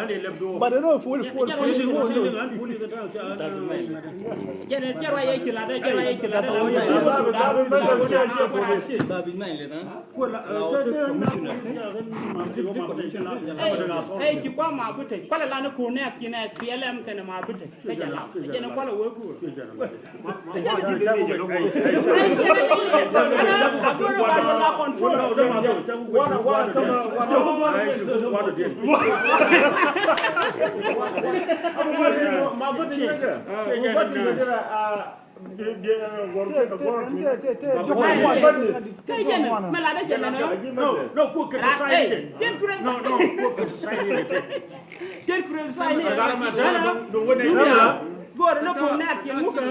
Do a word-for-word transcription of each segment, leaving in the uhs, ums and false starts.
But I know full, full, full. Jɛn jɛn wa yɛ ci lat dɛ, jɛn wa yɛ ci lat dɛ. Ɛ, ɛ, ci kua ma bi te. Kualɛ la ni kun nɛ ki nɛ S P L M kɛnɛ ma bi te. Kɛ jɛ la. Jɛn kualɛ wee guur. Go̱o̱r ni ko̱n nɛ kiɛn mukɛ.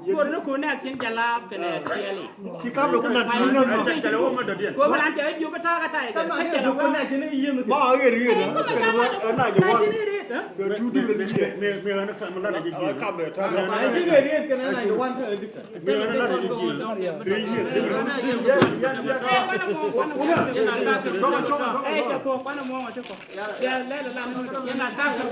Go̱o̱r ni ko̱n nɛ kiɛn jɛ la kɛnɛ tiɛli. Ci kap lo ku nat ni nat. Ko ma lan tɛ diop ta̱a̱ ka ta̱a̱ kɛ kɛ cɛ la wä. Ba ɣer ɣer na. Kɛ na jɛ wan. Kɛ tu di ni cɛ. Me me na kam la na jɛ. Kap lo ta̱a̱. Ai ti ɣer ɣer kɛ na na jɛ wan ta di. Me na na jɛ. Three years. Ɛ jɛ ko kwana mɔ ma ti ko. Ya lɛ la la ni ko. Ya na sa ko.